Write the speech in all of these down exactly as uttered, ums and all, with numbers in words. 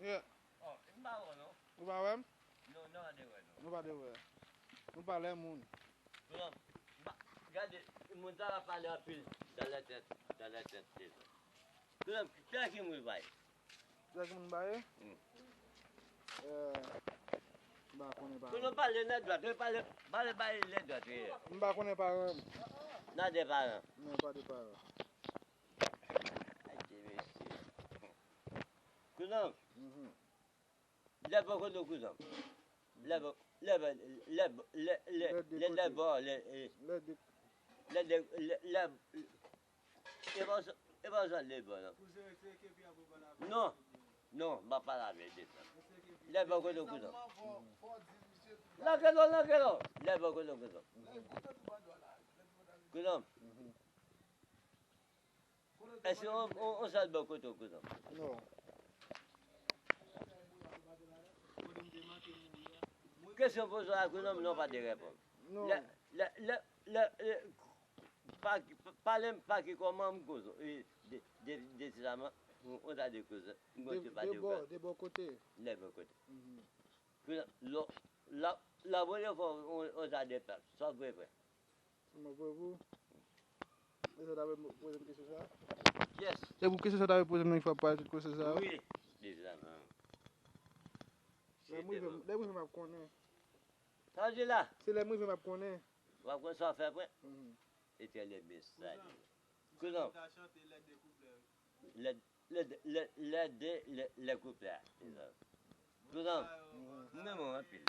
Yeah. Oh, m pa wè non. Ou pa wè m? Non, non, pa de wè non. Nou pa de wè. Nou pa lè moun. Kouzan, m pa, gade, moun sa va pale anpil dans la tête, dans la tête des gens. Kouzan, kiyès ki moun pa ye? Kiyès ki moun pa ye? Hmm. Eh, m pa konnen pa. Kouzan, pale nan dwat, pale, pale bay lè dwat. M pa konnen paran m. Nan de paran. Non, pa de paran. Ay, ti mesye. Kouzan. Mhm. Lè bò kote w kouzan. Lè bò, lè bò, lè bò, lè, lè, lè, lè bò, lè, eh, lè de, lè, e pa sa, e pa sa lè bò, non. Non, non, m pa pale avè de sa. Lè bò kote w kouzan. Nan kè lò, nan kè lò. Lè bò kote w kouzan. Kouzan. Èske on, on, on sal bò kote w kouzan? Non. Kesyon poze a kouzan, non, pa de reponn. Non. Lè, lè, lè, lè, lè, pa, pale m pa ki kòman m kouzan. E, de, de, de, de, on, on sal de kouzan. M konn se pa de bò, de bò kote. Lè bò kote. Mhm. Kouzan, lò, la, la premye fwa, on, on sal de pèp. Sa vre, vre. Mwen vre pou. E sa ta vle poze m kesyon sa? Yes. Se pou kesyon sa ta vle poze m nan fwa pale tout koze sa? Wi. Deja, non. Lè m rive, lè m rive, m ap konnen. Sa w di la? Se lè m rive, m ap konnen. W ap konnen sa w fè apre? Mhm. Etènèl mesaj. Kouzan. Lè, lè, lè, lè de, lè, lè kouplè a. Se sa. Kouzan, m renmen w anpil.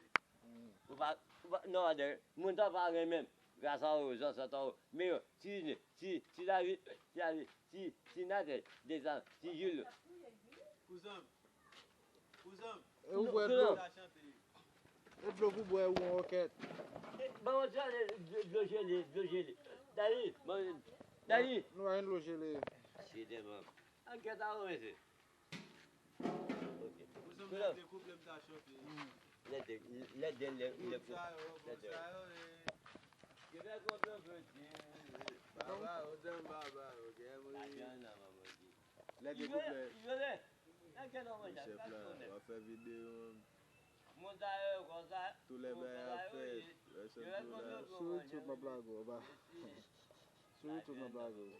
Ou pa, ou pa, non, Adè, moun sa pa renmen m. Gras a ou, Jean Santan, men yo, ti Rene, ti, ti David, ti David, ti, ti Nathan, Desan, ti Julio. Kouzan, kouzan. E ou bwè dlo? E dlo pou bwè ou yon wokèt. Ban mwen ti ale dlo, dlo jele, dlo jele. Dani, ban, Dani. Nou pa gen dlo jele. Site ban. An kèt a ou, mesye. Ok. Kouzan, m lè de kouplè m ta chante. Lè de, lè de, lè, lè kouplè. Lè de. Baba, o dan baba, o gè mwen. Lè de kouplè. Nan kèt a ou, mesye, chèf la, w ap fè videyo. Tou lè bagay ap fèt, lè sòt tou la. Sou YouTube m ap lage w, ba. Sou YouTube m ap lage w.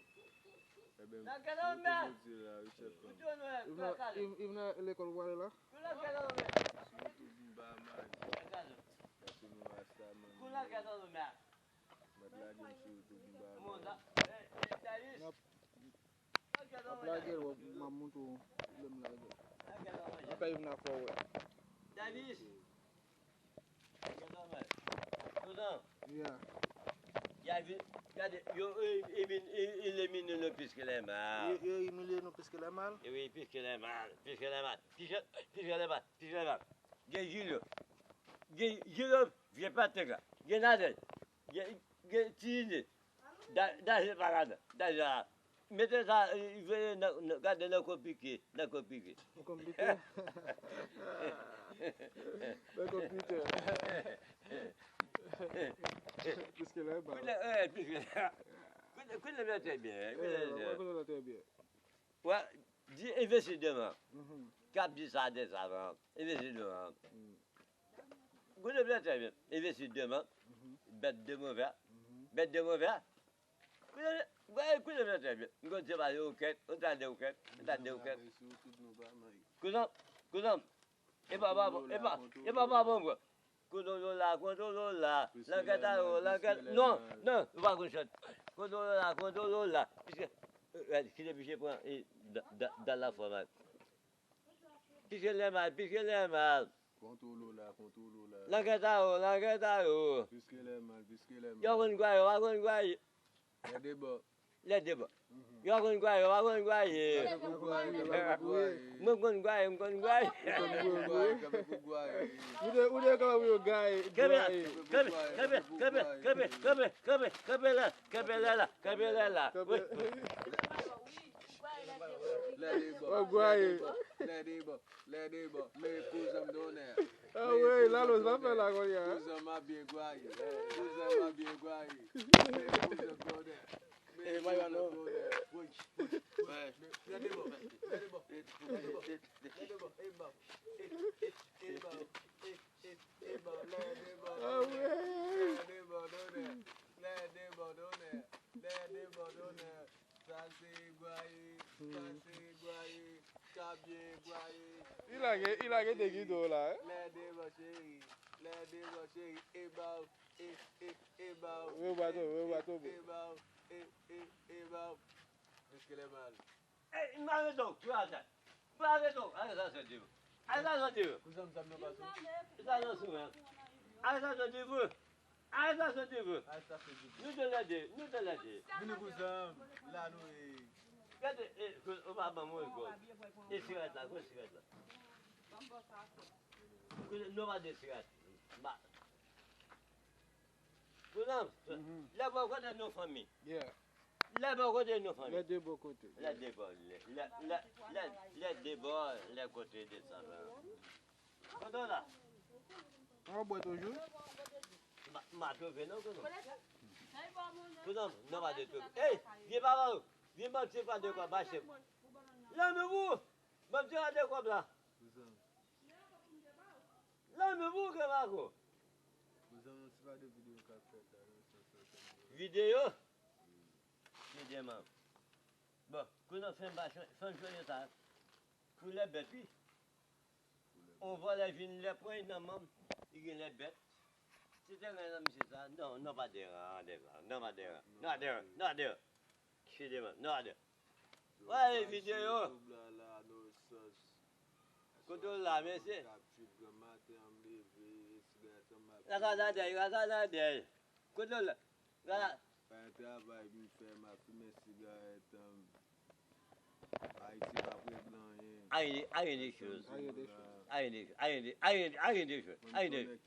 Ebyen, sou YouTube nou di la, wi, chèf la. Yves nan, Yves, Yves nan lekòl ou prale la? Sou YouTube m ba maj. Paske nou rasta, man. Mèt lage m sou YouTube m ba maj. N ap Ap lage l, w ap, m ap montre w lè m lage l. Apa Yves nan fè w wè. Davis. Yeah. Ya vin, gade, yo, e, e vin, e, elimine nou piske lè mal. Yo, yo imilye nou piske lè mal? E wi, piske lè mal, piske lè mal, piske, piske lè mal, piske lè mal. Gen Julio. Gen Julio, vye Patèk la. Gen Nadèl. Gen, gen Tine. Da, Daje pa ladan. Daje la. Mete sa, e, veye nan, nan, gade nan konplike, nan konplike. Konplike? Nan konplike. Piske lè ba. Kounye, e, piske lè. Kounye, kounye lè trè byen, kounye lè trè byen. Wè, di envesti demen. K ap di sa de sa, non. Envesti demen. Kounye lè trè byen. Envesti demen. Bèt de move. Bèt de move. Kounye, wè, kounye lè trè byen. M konn se pa de wokèt, on ta de wokèt, on ta de wokèt. Kouzan, kouzan. E pa, pa bon, e pa, e pa, pa bon, bro. Kontwolo la, kontwolo la. Lankèt a yo, lankèt. Non, non, ou pa konn chante. Kontwolo la, kontwolo la. Piske, e, kite piske pran, e, da, da, da la fò mal. Piske lè mal, piske lè mal. Kontwolo la, kontwolo la. Lankèt a yo, lankèt a yo. Piske lè mal, piske lè mal. Yo konn gwaye, yo pa konn gwaye. Lè de bò. Lè de bò. Yo konn gwaye, yo pa konn gwaye. Mwen konn gwaye, mwen konn gwaye. Ou de, ou de kanpe pou yo gaye. Kenbe la, kenbe, kenbe, kenbe, kenbe, kenbe, kenbe, kenbe la, kenbe la, la, kenbe la, la. Wi. Lè de bò. Lè de bò. Lè de bò. Lè de bò, men kouzan m donè. Ah wi, Laloz pa fè la kounye a. Kouzan m ap byen gwaye. Kouzan m ap byen gwaye. Men kouzan m donè. Men kouzan m donè. Lè de bò, lè de bò, lè de bò, lè de bò, e bò. Li lage, li lage de gido la, eh. Lè devan cheri, lè devan cheri, e ba w, e, e, e ba w. Yo ba tonbe, yo ba tonbe. E ba w, e, e, e ba w. Jiske lè mal. Ey, m pa ret non, pou atè. M pa ret non, ale sa soti. Ale sa soti. Kouzen m zanmi nan pa sou. Sa nan sou, men. Ale sa soti, pou. Arèstasyon de vre. Arèstasyon de vre. Nou te lè de, nou te lè de. Vini kouzen m, la nou ye. Gade, e, ou pa ban mwen gòd. E sigarèt la, kote sigarèt la? Kouzen, nou pa de sigarèt. Ba. Kouzen m, lè bò kote nou fanmi. Yeah. Lè bò kote nou fanmi. Lè de bò kote. Lè de bò, lè, lè, lè, lè, lè de bò, lè kote de sa la. Kote w la? An bwè toujou? Ma, ma twouve non, kote w? Kote w? Non, pa de twouve. Ey, vye papa, vye manti pa de kwa, mache. Lanmou pou, manti pa de kwa la. Lanmou pou, ke pa ko. Videyo? Videyo, man. Bon, kounye a fè m pa chan-, fè m chanje sa. Koulè bèt, wi. On vòlè vin lè pran nan manm, li gen lè bèt. Si te gen nan misye sa, non, non, pa deran, deran, non, pa deran, non, pa deran, non, pa deran. Chanje manm, non, pa deran. Wè videyo. Kote w la, mesye? Gras a Nadèy, gras a Nadèy. Kote w la? Gras a... Pa travay m fè, m ap fimen sigarèt, um, Ayiti p ap regle anyen. Anyen, anyen de choz. Anyen de choz. Anyen de choz. Anyen de, anyen de, anyen de choz. Anyen de choz.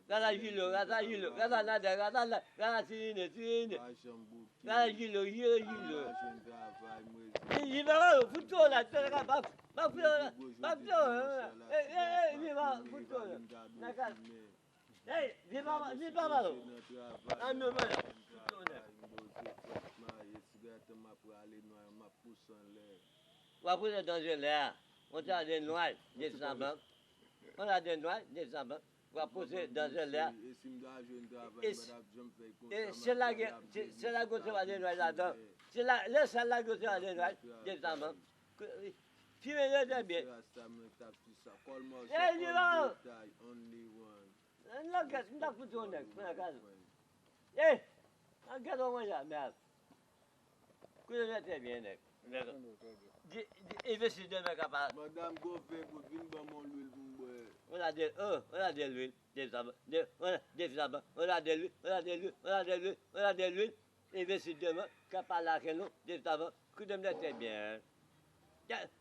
Gras a Jilo, gras a Jilo, gras a Nadèy, gras a, gras a Tirine, Tirine. Gras a Jilo, Jilo, Jilo. Li pa mal, fout yo la, pa, pa, pa fout yo la, pa fout yo la. Eh, eh, eh, li pa, fout yo la. Nan kaz. Ey, vye papa, vye papa, non. An nou, mwen la. W ap pouse dan zèlè a. On ta de nwaj, de saban. On ta de nwaj, de saban. W ap pouse dan zèlè a. E se la gen, se, se la gen se pa de nwaj ladan. Se la, lè sa la gen se pa de nwaj, de saban. Fimen yo trè byen. Ey, li la. Nan gèt, m t ap fout yon nèg, pran gaz. Ey! Nan gèt, w manje a, mèd. Kounye a trè byen, nèg. Di, di, envesti demen ka pa. Madam Gofe, pou vin ban mwen lwil pou m bwè. On a de, oh, on a de l'huile, de saban, de, on a de saban, on a de l'huile, on a de l'huile, on a de l'huile, on a de l'huile. Envesti demen ka pale ak nou, de saban. Koute m de trè byen.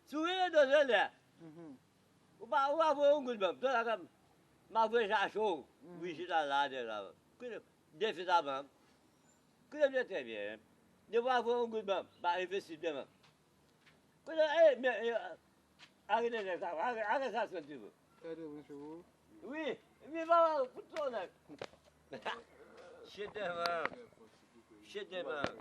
Si w rele dozè lè, ou pa, ou pa voye yon goud ban m. Dozè la, m a voye sa cho. Wi, chita la, de la. Koute, defi sa ban m. Koute m de trè byen. De pa voye yon goud ban m, pa envesti demen. Koute, e, men, e, arete nèg sa, arete, arete sa, santi vo. Ede mwen, chou. Wi, mi pa fout tro nèg. Chete man. Chete man.